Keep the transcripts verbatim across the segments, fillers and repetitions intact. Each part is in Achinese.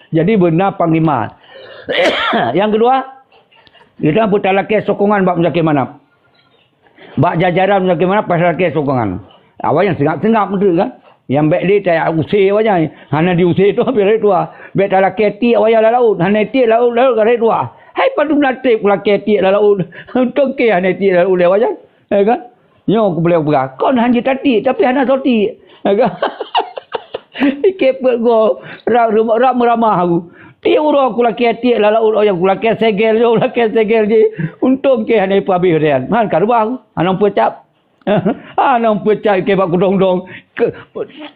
Jadi beuna panglima. Nyang keudua, kita peutalakée sokongan bak Muzakir Manaf. Bak jajaran Muzakir Manaf peutalakée sokongan. Awaknyan seungab-seungab meuteuk kan. Nyang bék lé tajak use awaknyan. Hana jiuse tu pih rayeuk tuha. Bék talakée tiek awaknyan lam laôt. Hana tiek laôt, laôt ka rayeuk tuha. Hai padum na treb kulakée tiek lam laôt. Untông keu hana tiek lam laôt lé awaknyan. Ya kan? Nyoe kupeuleueh peugah, kon han jeuet tatiek, tapi hana soe tiek. Ikée peuet goe, rab, rab meuramah aku. Tiep uroe kulakée tiek lam laôt, oh ya, kulakée segel jih, kulakée segel jih. Untông keu hana ipeuhabéh nyan. Han ka reubah aku, hana peucab. Hana peucab ikée bak kudong-dong. Ke,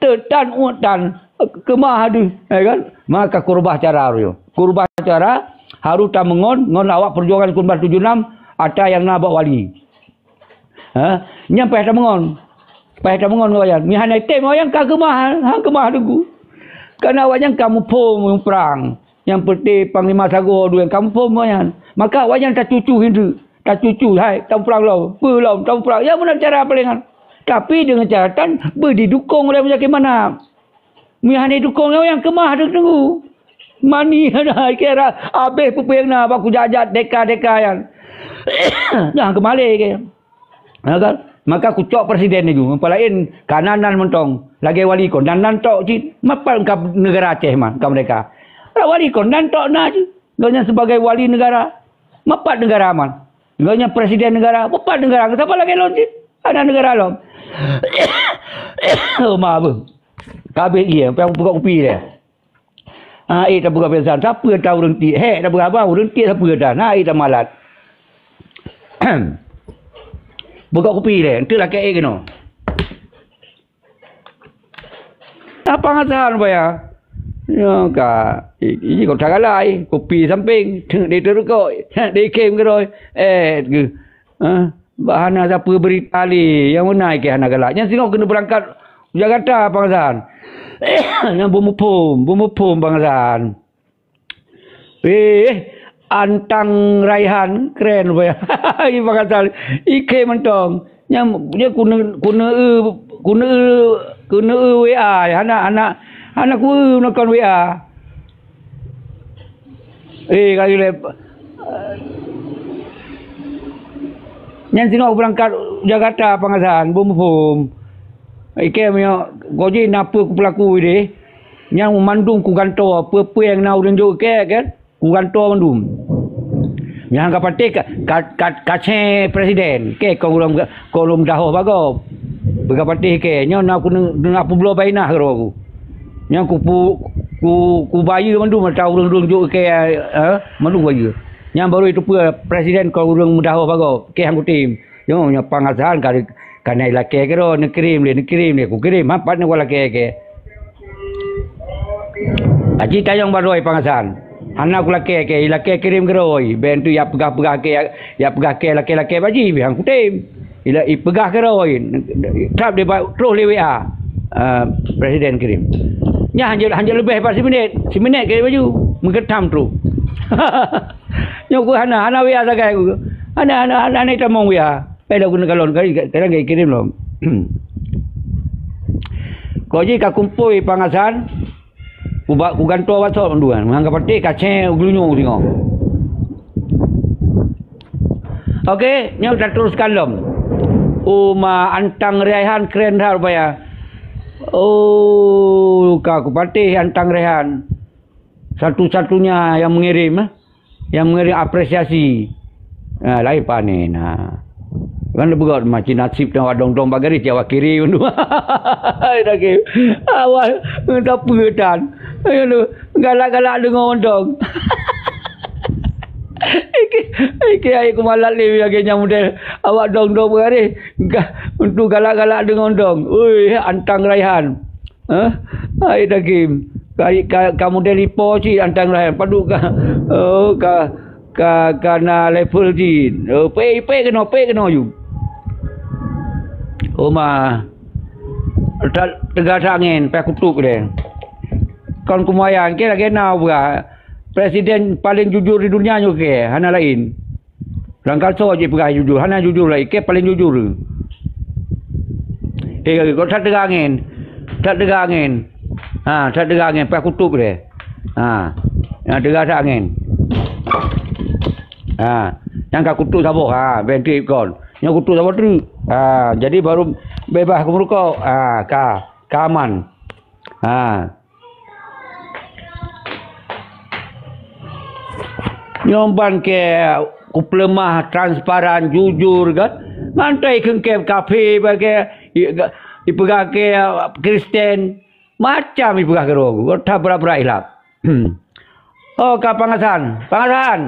teutan uet tan, keumah deuh, ya kan? Maka kurubah cara nyoe. Kurubah cara, harôh tameungon ngon awak peujuangan Kumba tujoh nam, ata nyang na bak wali. Ha? Nyan payah tameungon. Payah tameungon ngon awaknyan. Meuhana item awaknyan ka keumah, ha keumah teungku. Karena awaknyan ka muphom muprang. Nyang peuté panglima sagoe dua ka muphom awaknyan. Maka awaknyan tacucu hindeuek. Tacucu, hai, tamuprang lom. Peue lom, tamuprang. Ya meunan cara paléngan. Tapi deungon catatan beudidukong oleh Muzakir Manaf. Meuhana idukong awaknyan keumah teungku. Mani hana kira abéh peue-peue nyang na bak kujak-jak deka-deka nyan. Nah, keumalé ke. Ha kan? Maka kucok presiden laju. Meupa laén ka nan-nan mantong. Lagée wali kon nan-nan tok cit. Mapat ka neugara Aceh man ka merdeka. Wali kon nan tok na cit. Gobnyan sebagai wali negara. Mapat neugara man. Gobnyan presiden neugara. Mapat neugara. Sapa lagée lôn cit? Hana neugara lom. Oh ma beuh. Kabeh ié, payah peugah kupi deh. Ah, eh, tapeugah biasa. Sapeue ta ureuëng tiek? Hék tapeugah abang, ureuëng tiek sapeue ta? Na, eh, tamalat. Peugah kupi deh. Enteuk lakée eh keunoe. Apa ngasahan baya? Nyoe ka, i, i, kota galai, kupi samping, di terukoi, di kem geroi. Eh, ke. Ha? Bah hana sapeue beurita lé, nyang meunan keu hana galak. Nyan singoh keuneuk beurangkat u Jakarta, Bang Hasan. Nyan beumuphom, beumuphom, Bang Hasan. Eh, Antang Raihan, keren, Bang. Bang Hasan, ikhe mantong. Nyan, nyan keuneuk, keuneuk, keuneuk, keuneuk W A, hana, hana, hana keu nukon W A. Eh, kali lep. Nyan singoh beurangkat Jakarta, Bang Hasan, beumuphom. Ikhe meunyoe goji na peue kupeulaku ideh, nyan mandum kugantoe, peue-peue nyang na ureuëng jok ikhe kan, kugantoe mandum. Nyang ka patéh ka, ka, ka, kacé presiden, ikhe kon ureuëng, kon ureuëng meudahoh bak gob. Beuka patéh ikhe, nyoe na kuneuk, na peubloe bainah keudroe ku. Nyan kupu-, ku, kubayeue mandum ata ureuëng-ureuëng jok ikhe, eh, mandum bayeue. Nyan baru iteupeue presiden kon ureuëng meudahoh bak gob, ikhe han kutem. Nyoe, nyoe Bang Hasan ka, ka na ilakée keudroe, neukirém lé, neukirém lé, kukirém, ha, pat nyoe kulakée ikhe. Aji tayong baroe Bang Hasan. Hana kulakée ikhe, ilakée kirém keudroe, ben tu ya peugah-peugah ikhe, ya, ya peugah ikhe lakée-lakée baji, han kutem. Ila ipeugah keudroe, trap di ba-, troh lé W A. Ah, presiden kirém. Nyan hanjeuet, hanjeuet leubeh bak siminét, siminét kirém baju, meugetam troh. Nyoe ku hana, hana W A sagai ku. Hana, hana, hana, hana itamong W A. Pai dah guna kalon kali, kadang ka ikirém lom. Kok jih ka kumpôi Bang Hasan, kuba-, kugantoe WhatsApp mandum, nyan ka patéh kacé u geulinyueng singoh. Oke, nyoe tateruskan lom. Oh, ma Antang Raihan keren that rupaya. Oh, ka kupatéh Antang Raihan. Satu-satunya yang mengirim, eh. Nyang meungirim apresiasi. Ah, laén panen, ha. Kan beugöt macam nasib teuh awak dong-dong bak garéh, awak kirim tu. Hai, dah kirim. Awak, tak peue tan. Ayo lu, galak-galak deungoe dong. Iki, iki ai kumalat lé lagèe nyan model awak dong-dong bak garéh. Ga-, untuk galak-galak deungoe dong. Ui, Antang Raihan. Hah? Hai daging. Ka, ka, ka model ipo cit Antang Raihan. Padub ka. Oh, ka, ka, ka na level cit. Oh, pek, pek keunoe, pek keunoe ju. Oh, ma. Ta-, teuga that angén, payah kutôp deh. Kon keumaya, kira-kira na peugah. Presiden paling jujur di dunia nyoe keu, hana laén. Langkasoe jih peugah jujur, hana jujur lagèe, kèe paléng jujur. Eh, kok that teuga angén. That teuga angén. Ha, that teuga angén, payah kutôp deh. Ha, nyang teuga that angén. Ha, nyang ka kutuk saboh, ha, bèk trép kon. Nyang kutuk saboh treuk. Ha, jadi baru beubaih keu meurukok. Ha, ka, ka aman. Ha. Nyoe ban kèe kupeuleumah, transparan, jujur kan. Mantong ikheun kèe kafé bak kèe, i-, ipeugah kèe Kristen. Macam ipeugah keudroe, that brat-brat ilap. Oh, ka Pangasan. Pangasan!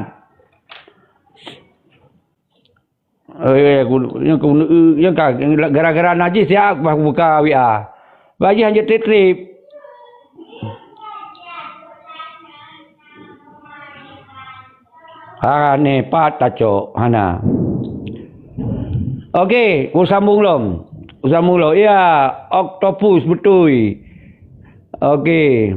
Eh, ku, nyang ku, nyang ka, gara-gara najis ya, bah buka W A. Bagi hanjeuet trép-trép. Hana pat tacok, hana. Oke, kusambung lom. Kusambung lom. Ya, oktopus beutôi. Oke.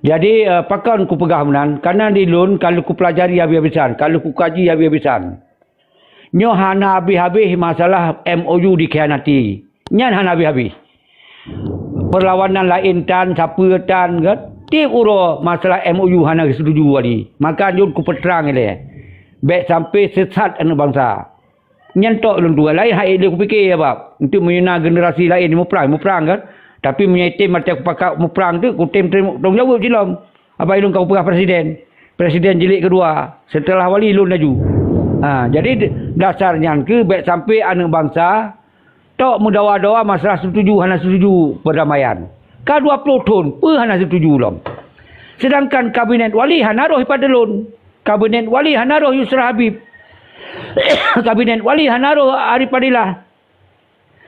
Jadi, eh, pakon kupeugah meunan? Karena di lôn ka lheueh kupeulajari habéh-habésan, ka lheueh kukaji habéh-habésan. Nyoe hana habéh-habéh masalah M O U dikhianati. Nyan hana habéh-habéh. Peurlawanan laén tan, sapeue tan, kan? Tiep uroe masalah M O U hana geusetuju wali. Maka jeuet kupeutrang ilèe. Bèk sampai sesat aneuk bansa. Nyan tok lôn tuan. Laén hai lé kupike ya, bab. Untuk meunyoe na generasi laén muprang, muprang kan. Tapi meunyoe item maté kupakat muprang tu, kutem terima tanggung jawab silom. Apa ilôn ka kupeugah presiden. Presiden jilid kedua. Setelah wali lôn laju. Ha, jadi d-, dasar nyan keuh bèk sampai aneuk bansa tok meudawa-dawa masalah setuju hana setuju perdamaian. Ka dua ploh thon, peue hana setuju lom. Sedangkan kabinet wali hana roh ipat lôn. Kabinet wali hana roh Yusra Habib. Kabinet wali hana roh Arif Fadilah.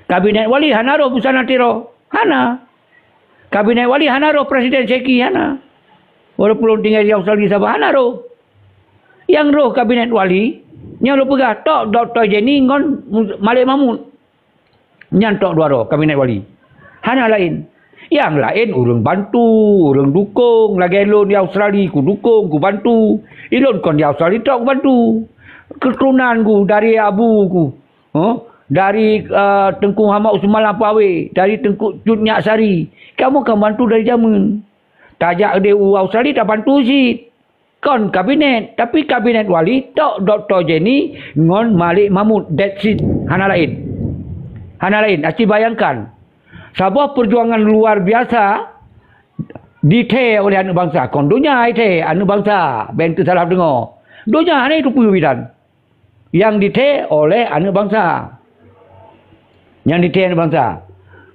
Kabinet wali hana roh Busana Tiro. Hana. Kabinet wali hana roh Presiden Syeki, hana. Walaupun lôn tinggai di Australia saban, hana roh. Nyang roh kabinet wali, nyang lôn peugah tok Doktor Jenny ngon Malik Mahmud. Nyan tok dua droe kabinet wali. Hana laén. Nyang laén ureueng bantu, ureueng dukong, lagèe lôn di Australia kudukong, kubantu. Ilôn kon di Australia tok kubantu. Keturunan ku dari abu ku. Huh? Dari, eh, Teungku Muhammad Usman Lampawé, dari Teungku Cut Nyak Sari. Kamoe kan bantu dari jameun. Tajak di Australia tabantu cit. Kon kabinet, tapi kabinet wali tok Doktor Jenny ngon Malik Mahmud, that's it. Hana laén. Hana laén, aci bayangkan. Saboh perjuangan luar biasa dithèe oleh aneuk bansa. Kon donya jithèe aneuk bansa, bèk teusalah deungoe. Donya hana jiteupeue bidan. Nyang dithèe oleh aneuk bansa. Nyang dithèe aneuk bansa.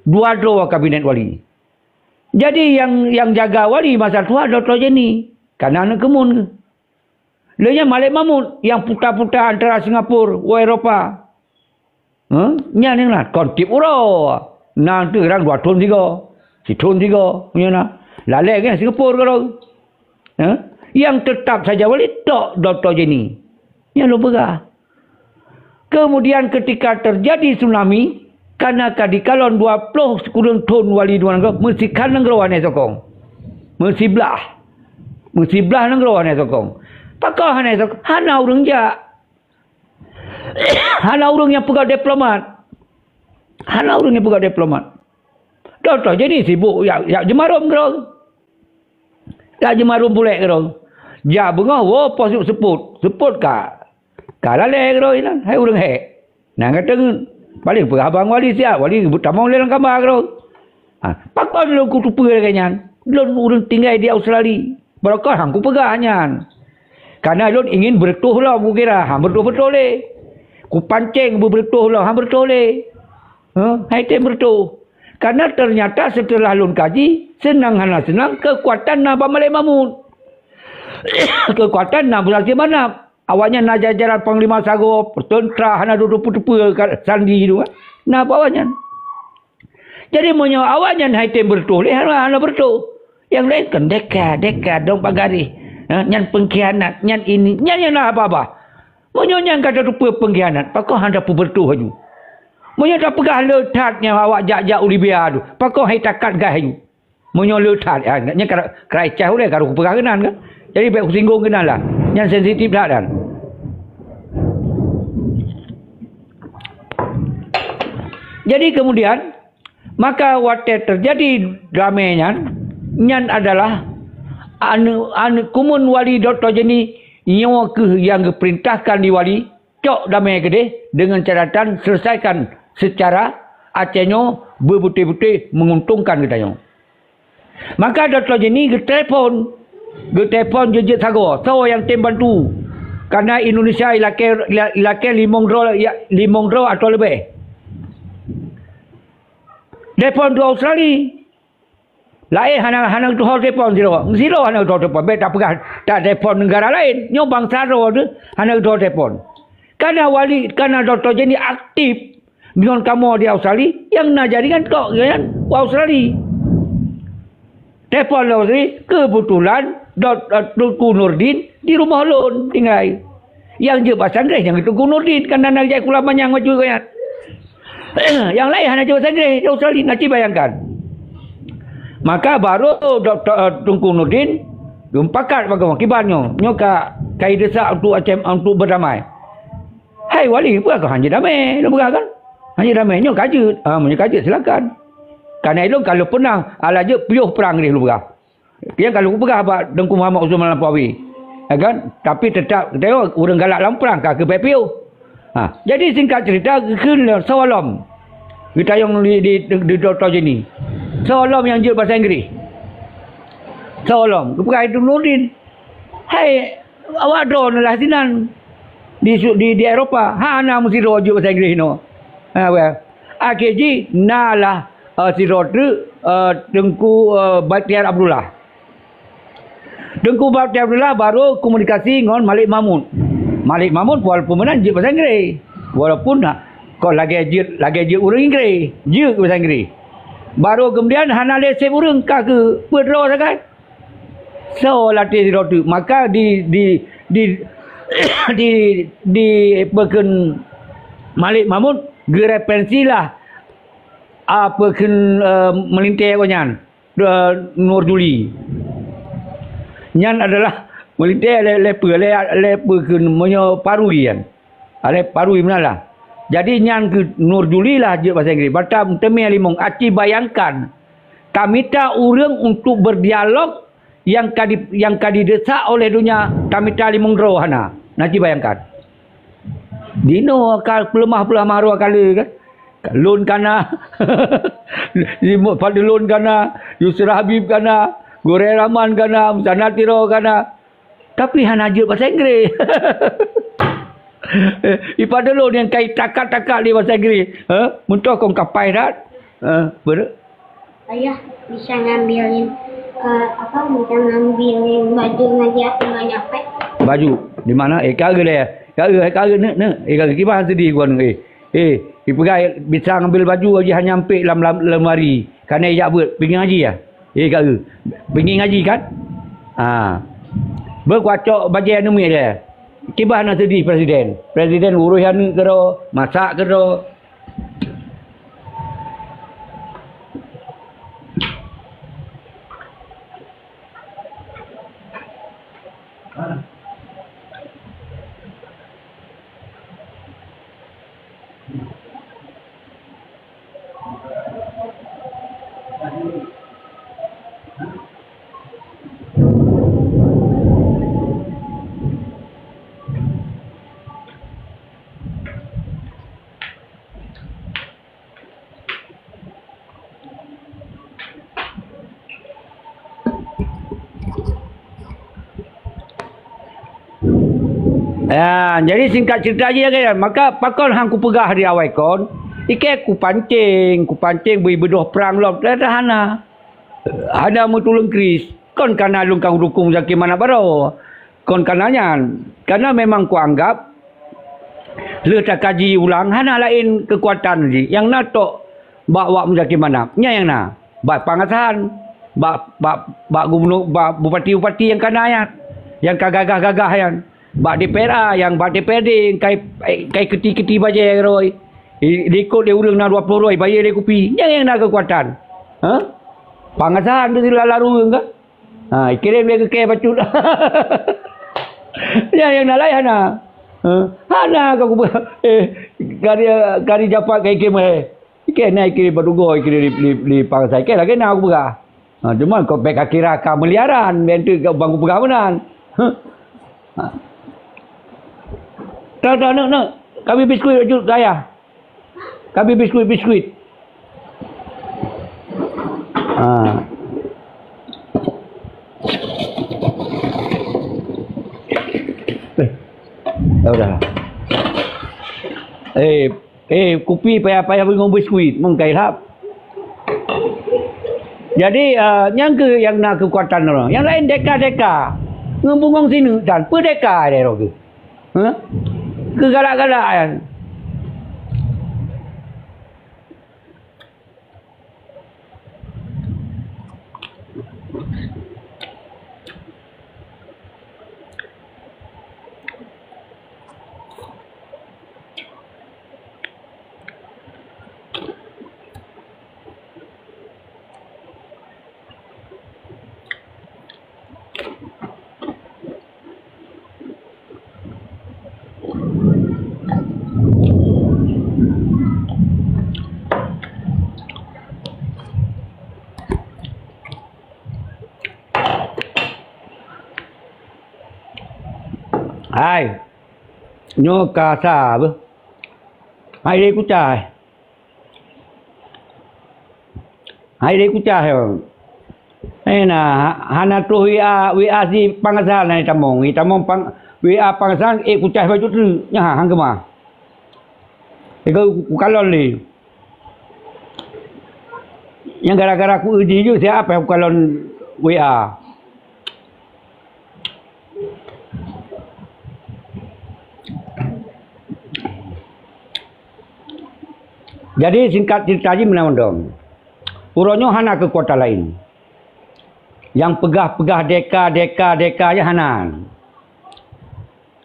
Dua droe kabinet wali. Jadi nyang, nyang jaga wali masa tuha Doktor Jenny, karena aneuk keumun. Lheueh nyan Malik Mahmud nyang puta-puta antara Singapura ngon Eropa. Huh? Nyan nyang na kon tiep uroe. Na teuh kadang dua thon sigoe, sithon sigoe, meunyoe na. Lalèe ngon Singapura keudroe. Huh? Nyang teutap saja wali tok Doktor Jenny. Nyan lôn peugah. Kemudian ketika terjadi tsunami, karena ka dikalon dua ploh sikureueng thon wali dua nanggroe, meusikhan nanggroe hana sokong. Meusiblah. Meusiblah nanggroe hana sokong. Pakon hana sokong? Hana ureueng jak. Hana ureueng nyang peugah diplomat. Hana ureueng nyang peugah diplomat. Doktor Jenny sibuk jak, jak jeumarom keudroe. Jak jeumarom bulèk keudroe. Jak beungoh woe poh seupôt. Seupôt ka. Ka lalèe keudroe inan, hai ureueng hék. Nyang ka teungeut. Paléng peugah abang wali siat, wali tamong lé lam kama keudroe. Ha, pakon lôn kuteupeue lagèe nyan? Lôn ureueng tinggai di Australia. Barokon han kupeugah nyan. Karena lôn ingin beureutoh lom kukira, han beureutoh-beureutoh lé. Kupancéng beubeureutoh lom, han beureutoh lé. Huh? Hai tem beureutoh. Karena ternyata setelah lôn kaji, seunang hana seunang, keukuatan na bak Malik Mahmud. Keukuatan na Abu Syakir Manaf. Awaknyan na jajaran panglima sagoe, teuntara hana dudoe peuteupeue ka sandi tu kan. Na bak awaknyan. Jadi meunyoe awaknyan hai tem beureutoh lé, hana, hana beureutoh. Nyang laén kan deka, deka, dong bak garéh. Ha, nyan pengkhianat, nyan ini, nyan nyang na haba-haba. Meunyoe nyan ka tateupeue pengkhianat, pakon hana tapeubeureutoh laju? Meunyoe tapeugah le that nyang awak jak-jak u Libya tu, pakon hai takat gaih laju? Meunyoe le that, ha, nyan ka, ka leceh ulèe, ka kupeugah keunan kan. Jadi bèk kusinggung keunan lah. Nyan sensitif that dan. Jadi kemudian, maka watèe teujadi damé nyan, Nyan adalah aneuk-aneuk kumun wali Doktor Jenny, nyoe kheueh nyang geupeurintahkan di wali, cok damé keudeh deungon catatan selesaikan seucara Aceh nyoe beubeutôi-beutôi menguntungkan geutanyoe. Maka Doktor Jenny geutelepon, geutelepon jeuet-jeuet sagoe, soe nyang tem bantu. Karena Indonesia ilakée, ilakée limong droe, limong droe atau leubeh. Telepon di Australia. Laén hana, hana geutuho telepon sidroe. Sidroe hana geutuho telepon. Bék tapeugah tatelepon neugara laén. Nyoe bansa droe teuh hana geutuho telepon. Karena wali, karena Doktor Jenny aktif ngon kamoe di Australia, nyang na jaringan tok nyan u Australia. Telepon lôn Australia, keubeutulan Dok-, Teungku Nurdin di rumoh lôn tinggai. Nyang jeuet bahasa Inggréh nyang Teungku Nurdin, kan na jai kula manyang maju keu nyan. Nyang laén hana jeuet bahasa Inggréh, di Australia, na ci bayangkan. Maka baru Doktor, eh, Teungku Nurdin geupakat bagaimana kiban nyoe. Nyoe ka, ka ideusak untuk Aceh, untuk berdamai. Hai wali, peue kah hana jeuet damé? Lôn peugah kan? Hana jeuet damé, nyoe ka jeuet. Ah, meunyoe ka jeuet, silakan. Karena ilôn ka lôn peunah, alah jeuet piôh prang deh lôn peugah. Nyang ka lôn peugah bak Teungku Muhammad Usman Lampawi. Ya kan? Tapi tetap, tengok, ureuëng galak lam prang ka keuh bék piôh. Ha, jadi singkat cerita, geukheun lé soe lom. Geutanyong di, di, di Doktor Jenny. Soe lom nyang jeuet bahasa Inggréh? Soe lom? Geupeugah Teungku Nurdin. Hai, awak droeneuh lah sinan. Di su-, di, di Eropa. Hana meusidroe jeuet bahasa Inggréh inoe. Ha, weh. Akhé jih, na lah, eh, sidroe treuk, eh, Teungku, eh, Bakhtiar Abdullah. Teungku Bakhtiar Abdullah baru komunikasi ngon Malik Mahmud. Malik Mahmud walaupun meunan jeuet bahasa Inggréh. Walaupun na, kon lagée jeuet, lagée jeuet ureuëng Inggréh, jeuet bahasa Inggréh. Baru kemudian hana lé seb ureuëng ka keuh peudroe sagai. Soe latih sidroe teuk. Maka di, di, di, di, di peukheun Malik Mahmud geureferensilah, a, peukheun, eh, meulintée gobnyan. Eh, Nur Juli. Nyan adalah meulintée lé, lé peue, lé, lé peue kheun meunyoe Parui nyan. Lé Parui meunan lah. Jadi nyan keuh Nur Juli lah jeuet bahasa Inggréh. Batam teumé limong, aci bayangkan. Ka mita ureuëng untuk berdialog nyang ka di, nyang ka didesak oleh donya, ka mita limong droe hana. Na ci bayangkan. Dinoe ka peuleumah-peuleumah roh ka le kan. Lôn kana. Padlôn kana, Yusra Habib kana, Gurée Rahman kana, Musanna Tiro kana. Tapi hana jeuet bahasa Inggréh. Ipadlôn nyang kai takat-takat di bahasa Inggréh. Ha? Muntoh kong kapai that. Ha, beureuh. Ayah bisa ngambilin, eh, apa, bisa ngambilin baju ngaji aku banyak, Pak? Baju? Di mana? Eh, kagak deh. Kagak, kagak, nek, nek. Eh, kagak, kiban sedih gua, nek. Eh, eh, ipeugah bisa ngambil baju aja hanya ampek lam, lam lemari. Karena ijak buat, pingin ngaji ya? Eh, kagak. Pingin ngaji kan? Ha. Berkuacok bajai anu mi dia. Kiban nak sedih presiden. Presiden urus aneuk keudroe, masak keudroe. Ya, jadi singkat cerita aja ya, kan? Maka pakon hang kupeugah di awai kon, ikei kupancing, kupancing bui beudôh prang lom, ternyata hana. Hana meutulông kris. Kon kana lôn ka dukung Zaki Manap baroe. Kon kana nyan. Karena memang kuanggap lheueh takaji ulang hana laén keukuatan jih nyang na tok bak wak Muzakir Manaf. Nyan nyang na. Bak Pangasahan, bak, bak, bak gubernur, bak bupati-bupati nyang kana nyan, nyang ka gagah-gagah nyan. Bak D P R A, nyang bak D P R D, nyang kai, kai keuti-keuti bajée roh. Di, diikot lé ureuëng na dua ploh roh, bayeue lé kupi. Nyan nyang na keukuatan. Ha? Pangasahan tu sila lalu ka. Ha, ikirém lé keu kée bacut. Nyan nyang na laén hana. Ha? Hana ka kupeugah. Eh, kari, kari japat ka ikirém, eh. Ikirém na ikirém bak tugoe, ikirém di, di, di Pangasahan. Ikirém lagée na kupeugah. Ha, cuma kok bèk kakira ka miliaran, bèk tu ka bangku peugah meunan. Huh. Ha. Dah, dah, nak, nak. Kami biskuit laju ke ayah. Kami biskuit, biskuit. Ha. Eh. Ya udah. Eh, Eh, kupi payah-payah bingung biskuit, mengkai lap. Jadi, ah, nyang keuh nyang na keukuatan droe. Nyang laén deka-deka. Ngon bungong sineuk tan, peue deka deh droe keuh. Hah? Keugalak-galak nyan. Hai. Nyoe ka sa beuh. Hai, lé kucah. Hai, lé kucah, yo. Eh, na, ha-, hana troh W A, W A si Pangkasan na tamong. Tamong pang, W A Pangkasan, eh, kucah baju tu. Nyan, ha, hang keumah. Ego kukalon lé. Nyang gara-gara ku uji ju siapa kukalon W A. Jadi, singkat cerita jih meunan dong. Uroe nyoe hana keukuatan laén. Nyang peugah-peugah deka, deka, deka jih hana.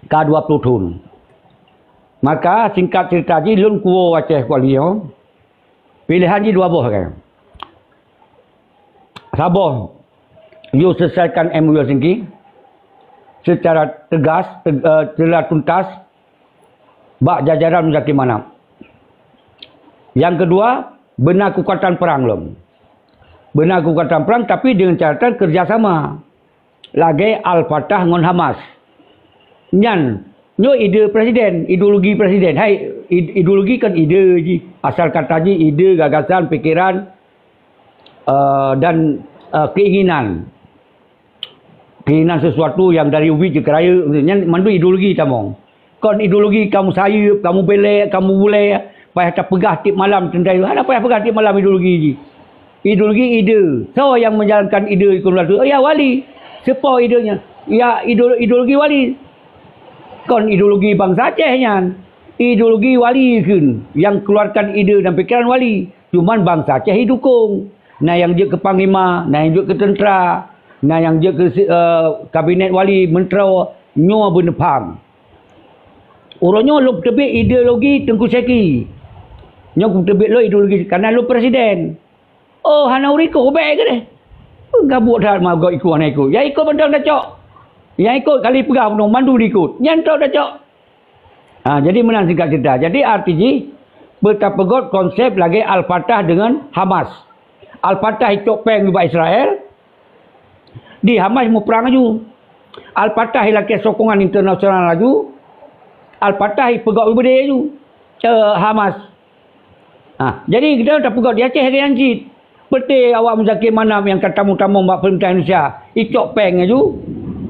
Ka dua ploh thon. Maka, singkat cerita jih, lôn kuwoe Aceh kuali nyoe. Piléhan jih dua boh, kan. Saboh, yue selesaikan M O U Helsinki secara tegas, teg-, eh, secara tuntas bak jajaran Muzakir Manaf. Nyang keudua, beuna keukuatan perang lom. Beuna keukuatan perang, tapi dengan catatan kerjasama. Lagèe Al-Fatah ngon Hamas. Nyan, nyoe ide presiden, ideologi presiden. Hai, id-, ideologi kan ide jih. Asal kata jih ide, gagasan, pikiran, eh, dan, eh, keinginan. Keinginan sesuatu yang dari ubit jeuet keu rayeuk. Nyan mandum ideologi tamong. Kon ideologi kamoe sayeuep, kamoe beulék, kamoe bulèe, payah tapeugah tiep malam teuntang. Hana payah peugah tiep malam ideologi jih. Ideologi ide. Soe nyang menjalankan ide keunoe tu? Ya, wali. Soe po idenya? Ya, ideo-, ideologi wali. Kon ideologi bansa Aceh nyan. Ideologi wali kheun nyang keluarkan ide dan pikiran wali. Cuman bansa Aceh idukong. Na nyang jeuet keu panglima, na nyang jeuet keu teuntera, na nyang jeuet keu si-, eh, kabinet wali, meuntroe, nyoe beuneupaham. Uroe nyoe lôn teubiet ideologi Teungku Syeki. Nyoe kuteubiet lôn ideologi karena lôn presiden. Oh, hana ureueng ikot, ubek keudeh. Peugabuk that meugoe ikot hana ikot. Nyang ikot mantong tacok. Nyang ikot kali peugah bunoe mandum ikot. Nyan trok tacok. Ha, jadi meunan singkat cerita. Jadi arti jih, beutapeugot konsep lagèe Al-Fatah dengan Hamas. Al-Fatah icok péng bak Israel, di Hamas muprang laju. Al-Fatah ilakèe sokongan internasional laju, Al-Fatah ipeugöt ubé laju, eh, Hamas. Ha, jadi kita tapeugot di Aceh lagèe nyan cit. Peuté awak Muzakir Manaf nyang ka tamong-tamong bak pemerintah Indonesia, icok péng laju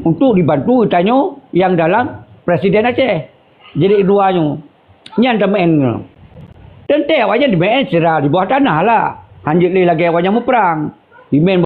untuk dibantu geutanyoe nyang dalam presiden Aceh. Jadi dua nyoe. Nyan tameu'en nyoe. Teuntèe awak nyan dimeu'en sira di bawah tanah lah. Hanjeuet lé lagèe awak nyan muprang. Imèn